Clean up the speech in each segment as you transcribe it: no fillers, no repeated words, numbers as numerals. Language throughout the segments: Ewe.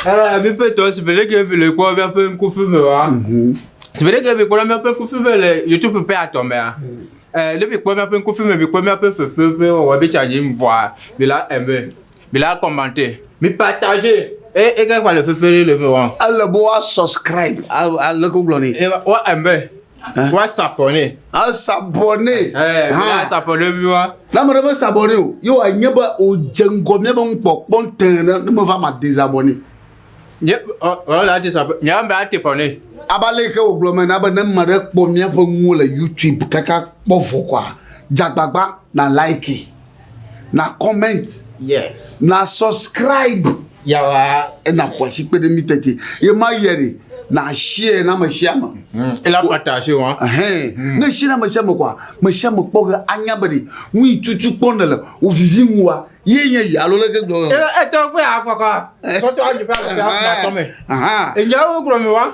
Eh, mi ƒe tɔ si be leke mi le kpɔ míaƒe ŋkufi me wa. Si be leke mi kpɔ míaƒe ŋkufi me le YouTube ƒe atɔ mea. Eh, ne mi kpɔ míaƒe ŋkufi me, mi kpɔ míaƒe fefe ƒe wɔwɔ mi tsa dzi vɔa, mi la aimer, mi la commenter, mi partager. E e ke kpa le fefe ɖe le me wa. Ele be woa subscribe, aleke wogblɔ nɛ? E wa aimer. Wa s'abonner. A s'abonner. Eh, wa s'abonner mi wa. Ne ame ɖe me s'abonner o, ye wòanye be wòdze ŋgɔ míabe nukpɔkpɔ tẽ ne ne meva ma désabonner. Nye ɔ ɔ la désabonner. Nye ame ate bɔne. Abe ale yi ke wògblɔ me na be ne ame ɖe kpɔ míaƒe nuwo le YouTube kaka kpɔ vɔ koa, dze agbagba na like, na comment, Yes. na subscribe. Yawa. Ena ƒo asi kpe ɖe mí tete. Ye ma yɛ ɖe, na share na ame sia ame. Ela partage wa. Ɛhɛn. Ne share na ame sia ame koa, ame sia ame kpɔ ge anya be ɖe nu yi tutu kpɔ nèle wòvivi ŋuwòa, ye nye yi alo leke gblɔ. E etɔ kpe akpɔkɔ. Tɔtɔ adzi ƒe ame sia ame tɔ me. Enyawo gblɔ mi wa.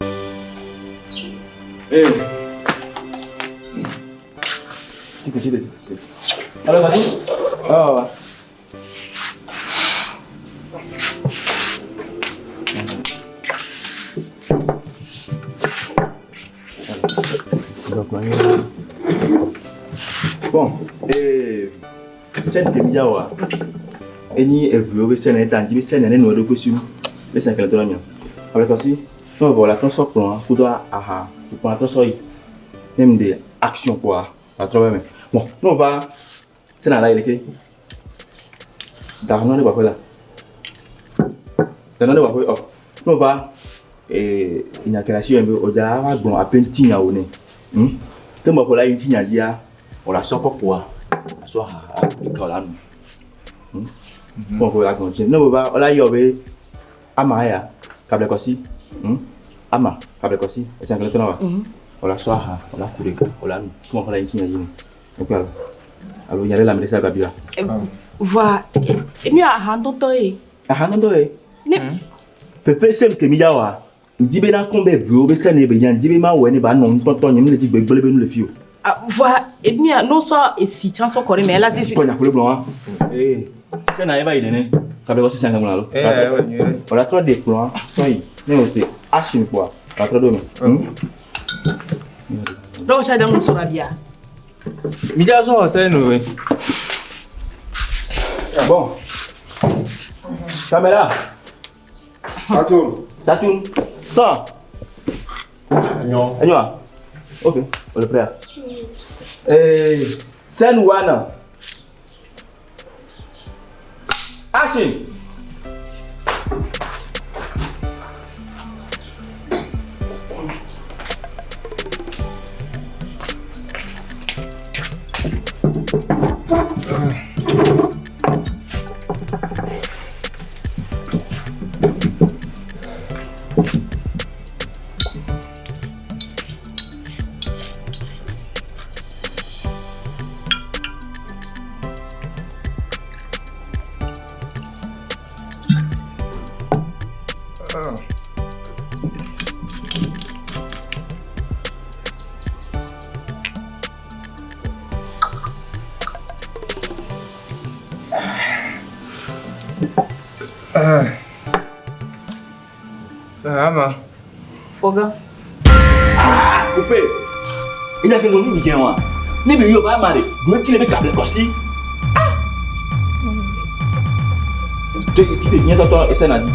Ee. Alors, vas-y. Oh. Bon, ee, scène ke mi ya wa. Enyi eʋuwo be scène eta ŋuti be scène ne nɔ eɖokui si nu. Be scène ke le to na mia. Ame tɔ si, ne vɔ la trɔ sɔ kplɔ kudo aha tukplɔ trɔ sɔ yi. Ne mi ɖe action kpɔa, la trɔ be me. Bon, ne wova scène la yi leke. Daxɔnɔ ɖe gbɔƒe la. Daxɔnɔ ɖe gbɔƒe ɔ. Ne wova ee nya ke le asi be wòdza va gblɔ aƒe ŋutinyawo nɛ. Hm? Ke me la yi ŋutinya dzia, wòle sɔ kɔkɔa, asɔ ha ɖeka wòle nu. Hm? Ke me la gblɔ ŋuti. Ne wova wola yɔ be ama ya kable kɔsi. Hm? Ama kable kɔsi. Esi angele tɔna wa. Wòle sɔ aha, wòle ku ɖeka, wòle nu. Ke me la yi ŋutinya dzi nɛ. Okpe alo. Alo nya ɖe le ame ɖe sia gabia. Vɔa, enu ya aha ŋutɔŋutɔ ye. Aha ŋutɔŋutɔ ye. Ne. Fefe sem ke mi ya wa. Ŋdi be na kɔn be ʋewo be sene be nya ŋdi be ma wɔ ne ba nɔ ŋutɔŋutɔ nye mi le dzi gbegblẽ be nu le fi o. Vɔa, enu ya no sɔ esi tsã sɔ kɔ ɖe me ela zizi. Kɔ nya kple gblɔ wa. Ee. Sena ye va yi nene. Kabe wɔ sisi ŋgblɔ alo. Ee, ewɔ nyuie ɖe. Wòle trɔ ɖe kplɔa sɔ yi. Ne wò se action kpɔa, wòle trɔ ɖo me. Dɔw tsa ɖe nu sɔrɔ bia. Mi dza sɔ ɔsɛ nu we. Bon. Caméra. Ça tourne. Ça tourne. Son. Enyo. Enyo. Ok, on est prêt. Eh, scène 1. Action. Ama. Foga. Ah, coupé. Il a fait mon vie wa. Ne be yo ba mare, do ti le be kable kosi. Ah. Tu tu te viens toi et ça n'a dit.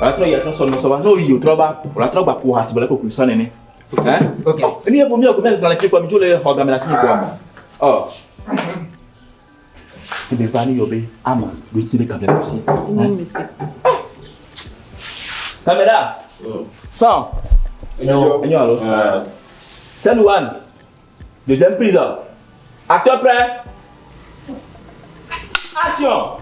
Wala trɔ yi atrɔ sɔnɔ sɔba n'o yi o trɔ ba wala trɔ gba ƒo ha si bɔlɛ ko kusan nene. Hein? Ok. Ni ye bomi ko mi gbalẽ fi kɔ mi tso le xɔ game le asi mi kɔa. Ɔ. Ebe va ni yɔ be ama do ti le kable kosi. Non, monsieur. Caméra. Son. Enyo. Enyo alo. Scène 1. Deuxième prise. Acteur prêt. Action.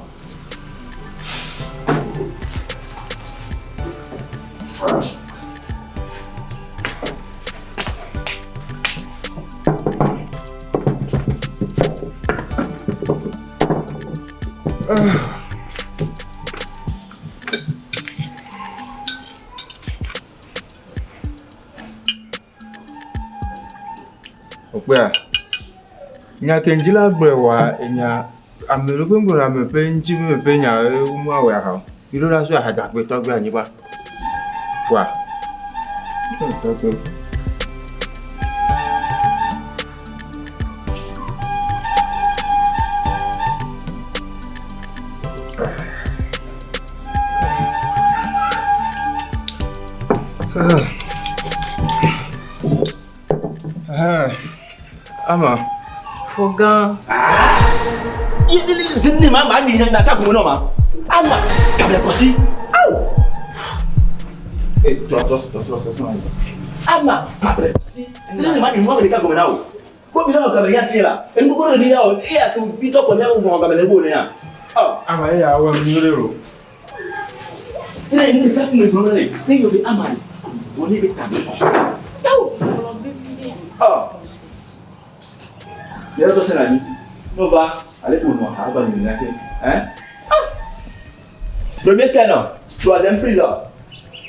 Okpea. Nya ke ŋdzi la gblɔe wa enya ame ɖokui ŋgblɔ ame ƒe ŋdzi be ƒe nya wo ma wɔe aha o. Mi ɖo la sɔe aha dagbe tɔgbe anyigba. Wa. Tɔgbe. Ama. Fogan. Ne ma ma ni na ka gumo ma. Ama kable kosi. Aw. Eh, toi toi toi toi toi. Ama kable kosi. Ne ma ni mo ka gumo na o. Ko bi na kable ya si la. En ko ni ya o. E ya to bi to ko mi ko kable bo ne ya. Ah. Ama e ya wa mi re ro. Ne ni ka gumo no le. Ne yo be ama. Bo ni be kable kosi. Aw. Ah. Yɛrɛ dɔ sera ni n'o va ale k'o nɔ a ba ɲininka kɛ hein? Ah! Première scène, troisième prise.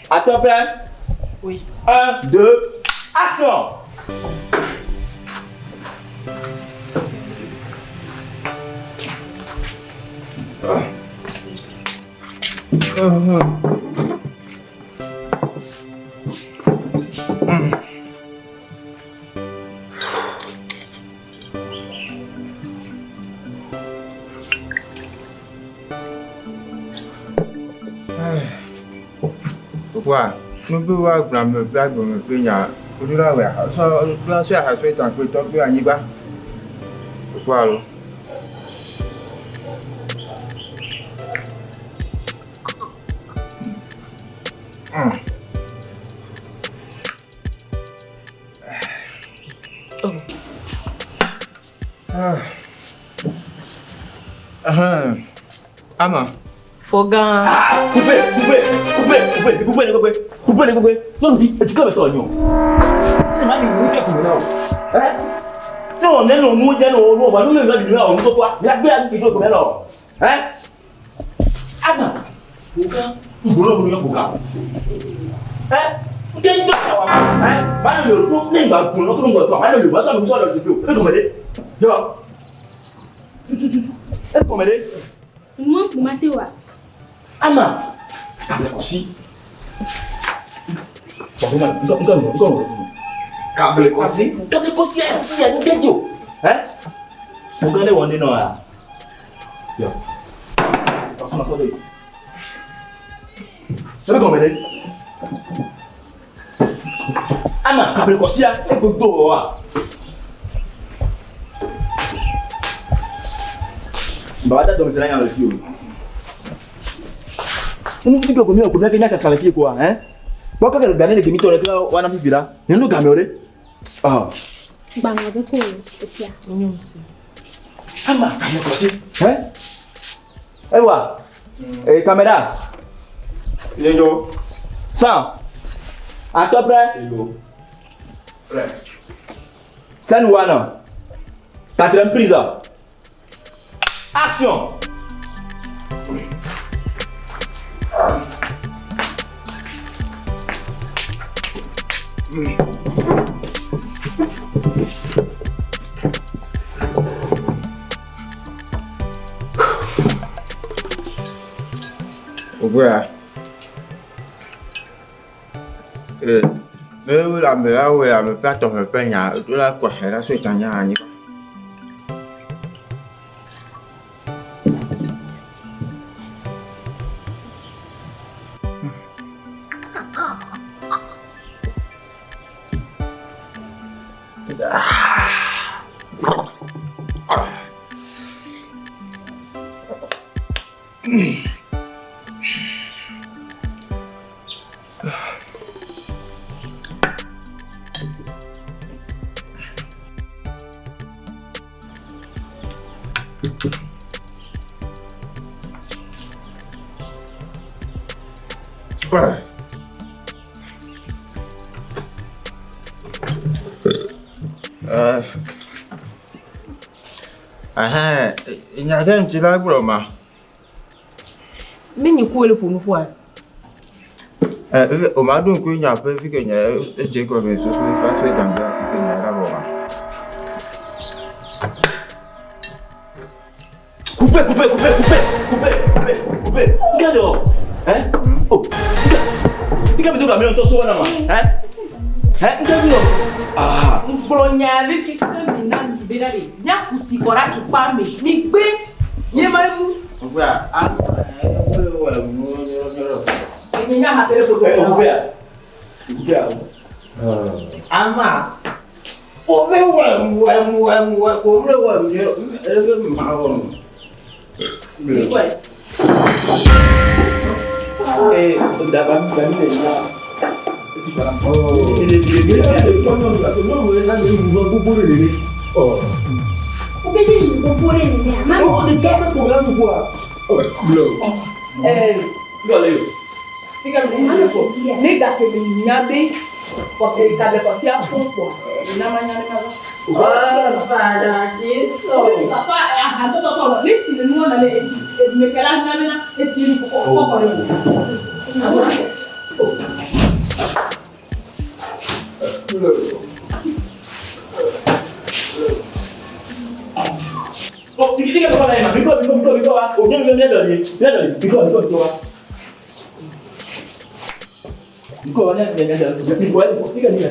À toi prêt? Oui. 1, 2, action! Wa, nu be wa gblɔ ame ƒe agbeme ƒe nya, woɖo la wɔe aha sɔ la sɔe aha sɔe dagbe tɔgbe anyigba. Wa lo. Ama. Fogan. Ah! Coupez, coupez, coupez, coupez, coupez, coupez, coupez, coupez. Non, dis, tu comme toi, non. Ne ma ni mu ka gumo na o. Hein? Ne on ne no nu je no no ba nu le ni na o nu to toi. Mi agbe anu ki to gumo na o. Hein? Ama. Buka. Ngolo ngolo buka. Hein? Nke ndo ta wa. Hein? Ba le no ne ba gun no to ngo to. Ba le ba so no so le bi o. E ko me de. Yo. Tu tu tu tu. E ko me de. Numa kumate wa. Ama. Kable kosi. Bon, nka nka nka nka. Kable kosi. Kable kosi ya ya ngejo. Hein? Mo gale wonde no ya. Yo. Passe ma soeur. Je vais comprendre. Ama, kable kosi ya e gbogbo wa. Baba ta domicile ya le fio. Nous disons que nous avons bien qualifié quoi, hein? Bon, quand le gagner les demi tour là, on a vu là. Nous nous gagnons. Ah. Gbanga be ko esia. Nyomsi. Ama, kable kosi. Hein? Ewa. Eh, caméra. Yendo. 100. À toi prêt? Yendo. Prêt. Scène 1. Quatrième prise. Action! Ogbe. Eh, ne wo la me la wo ya me ƒe atɔ me ƒe nya ɖo la kɔ he la sɔe tsa nya anyigba. Ouais. Ɛhɛn, nya ɖe ŋuti la gblɔ ma. Mi nyi ku le ƒo nu ƒua. Ɛ, o ma ɖo ŋku nya ƒe fi ke nye edze gɔme susu va sɔe dangbe fi ke nye la vɔ ma. Coupez, coupez, coupez, coupez, coupez, coupez, coupez. Regarde. Hein? Oh. Ika mi do ga mi on to so na ma. Hein? Hein? Nka mi no. Ah. Ŋgblɔ nya ɖe fifi mi na mi be ɖa ɖe nyakusi kɔ ɖe atukpa me mi gbe ye ma mu. Enye nya ha be ɖe Eh, o be ya. O be ya. Ama. O be wɛ wɛ wɛ wɛ o be wɛ mi e be ma wɔ. Eh, da ba mi ba mi le na. Oh. Ele ele ele ele Oh. O be de yi gbogbo ɖe nenea, ma Oh, le gars pour la voir. Oh, bleu. Ɛɛ Gole. fika mi ne fɔ ne gake mi nya be kɔfɛ kabe kɔsi afɔ kpɔ ina ma nya ne ma zɔ. Papa ahatɔtɔ sɔrɔ ne si le nua na ne edumekɛla nya ne na esi nu kɔkɔ kɔkɔ ɖe mo. Oh, il dit que papa là, il m'a mi ko mi ko mi ko wa. O bien bien bien donné. Bien donné. Mi ko mi ko mi ko wa. Mi ko wa bien bien bien. Mi ko mi ko mi ko mi.